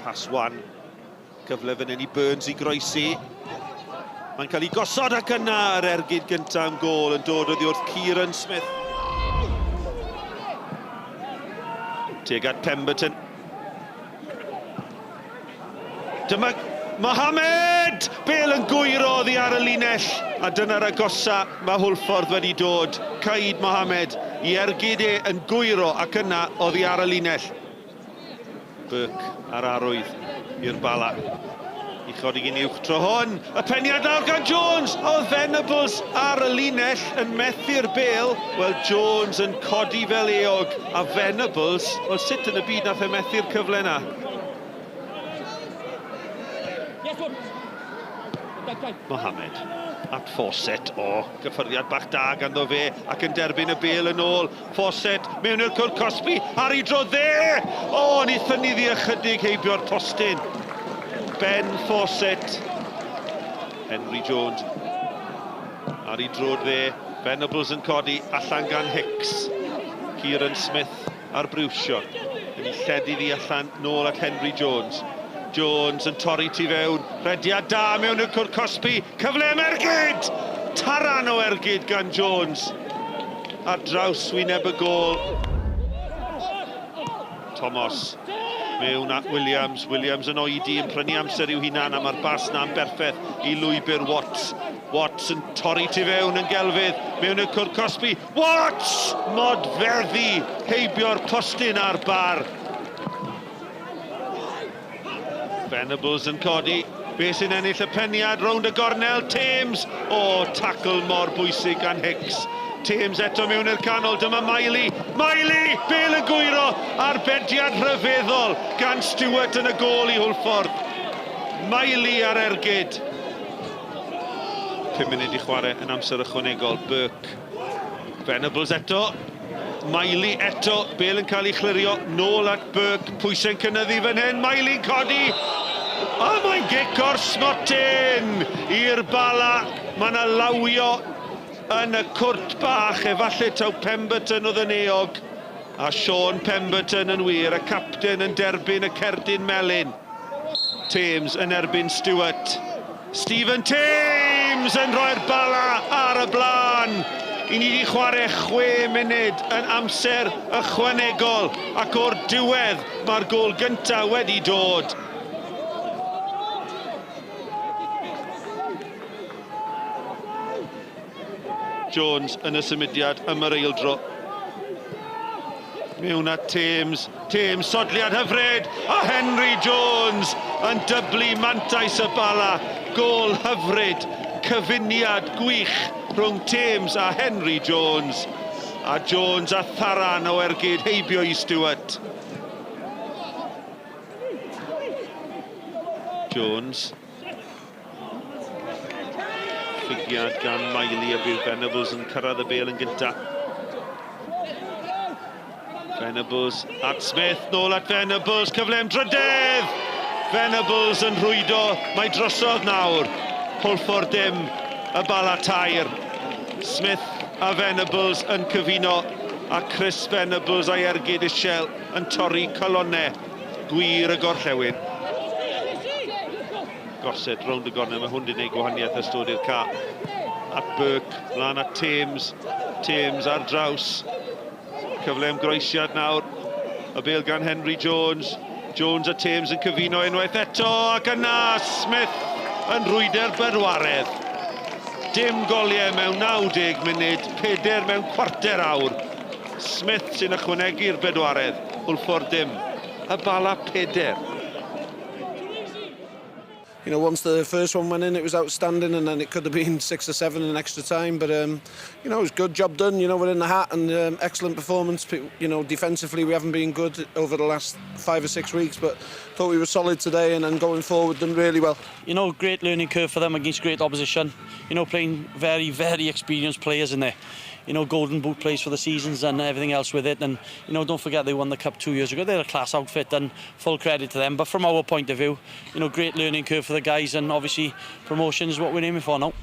Pas wan. Cyfle fan hyn i Burns i groesi. Mae'n cael ei gosod ac yna yr ergyd gyntaf am gôl yn dod oddi wrth Kieran Smith. Tuag at Pemberton. Dyma Mohamed! Bale yn gwyro oddi ar y linell a dyna'r agosa mae Hwlffordd wedi dod. Caid Mohamed i ergyd e yn gwyro ac yna oddi ar y linell. Burke ar arwydd i'r Bala. I chodi gyn uwch tro hwn. Y peniad lawr gan Jones! Oedd Venables ar y linell yn methu'r bêl. Wel, Jones yn codi fel eog. A Venables, wel sut yn y byd nath e methu'r cyfle na? Mohamed at Fawcett. O, gyffyrddiad bach da ganddo fe ac yn derbyn y bêl yn ôl. Fawcett mewn i'r cwrt cosbi ar ei dro dde! O, ni thynnu ddi ychydig heibio'r postyn. Ben Fawcett. Henry Jones ar ei dro dde. Venables yn codi allan gan Hicks. Kieran Smith ar briwsio. Yn ei lledu ddi allan nôl at Henry Jones. Jones yn torri tu fewn. Rhediad da mewn i'r cwrt cosbi. Cyfle am ergyd! Taran o ergyd gan Jones. Ar draws wyneb y gôl. Thomas mewn at Williams. Williams yn oedi, yn prynu amser i'w hunan, a mae'r bas na'n berffaith i lwybr Watts. Watts yn torri tu fewn yn gelfydd, mewn i'r cwrt cosbi. Watts! Modfeddi heibio'r postyn a'r bar. Venables yn codi. Be sy'n ennill y peniad rownd y gornel? Thames! O, tackle mor bwysig gan Hicks. Thames eto mewn i'r canol, dyma Miley. Miley! Bale yn gwyro! Arbediad rhyfeddol gan Stewart yn y gôl i Hwlffordd. Miley ar ergyd. 5 munud i chwarae yn amser ychwanegol. Burke. Venables eto. Miley eto, Bale yn cael ei chlirio, nôl at Burke, pwysau'n cynyddu fan hyn, Miley'n codi! A mae'n gic o'r smotyn i'r Bala, mae yna lawio yn y cwrt bach, efallai taw Pemberton oedd yn euog, a Sean Pemberton yn wir, y capten yn derbyn y cerdyn melyn. Thames yn erbyn Stewart. Stephen Thames yn rhoi'r Bala ar y blaen. I ni wedi chwarae 6 munud yn amser ychwanegol ac o'r diwedd mae'r gôl gyntaf wedi dod. Jones yn y symudiad am yr eildro. Mewn at Thames, Thames sodliad hyfryd a Henry Jones yn dyblu mantais y Bala. Gôl hyfryd, cyfuniad gwych rhwng Thames a Henry Jones. A Jones a Tharan o ergyd heibio i Stewart. Jones. Ffigiad gan Miley a bydd Venables yn cyrraedd y bêl yn gyntaf. Venables at Smith, nôl at Venables, cyfle am drydedd! Venables yn rhwydo, mae drosodd nawr. Hwlffordd dim, y Bala tair. Smith a Venables yn cyfuno, a Chris Venables a'i ergyd isiel yn torri calonnau gwir y gorllewin. Gossett rownd y gornel, mae hwn wedi gwneud gwahaniaeth ers dod i'r ca. At Burke, mlaen at Thames, Thames ar draws. Cyfle am groesiad nawr. Y bêl gan Henry Jones. Jones a Thames yn cyfuno unwaith eto, ac yna Smith yn rhwyder bedwaredd. Dim goliau mewn 90 munud, peder mewn cwarter awr. Smith sy'n ychwanegu'r bedwaredd, Hwlffordd dim, y Bala peder. You know, once the first one went in, it was outstanding, and then it could have been 6 or 7 in extra time. But, you know, it was good job done. You know, we're in the hat, and excellent performance. You know, defensively, we haven't been good over the last 5 or 6 weeks, but thought we were solid today, and then going forward, done really well. You know, great learning curve for them against great opposition. You know, playing very, very experienced players in there. You know, golden boot plays for the seasons and everything else with it. And, you know, don't forget they won the cup 2 years ago. They're a class outfit and full credit to them. But from our point of view, you know, great learning curve for the guys, and obviously promotion is what we're aiming for now.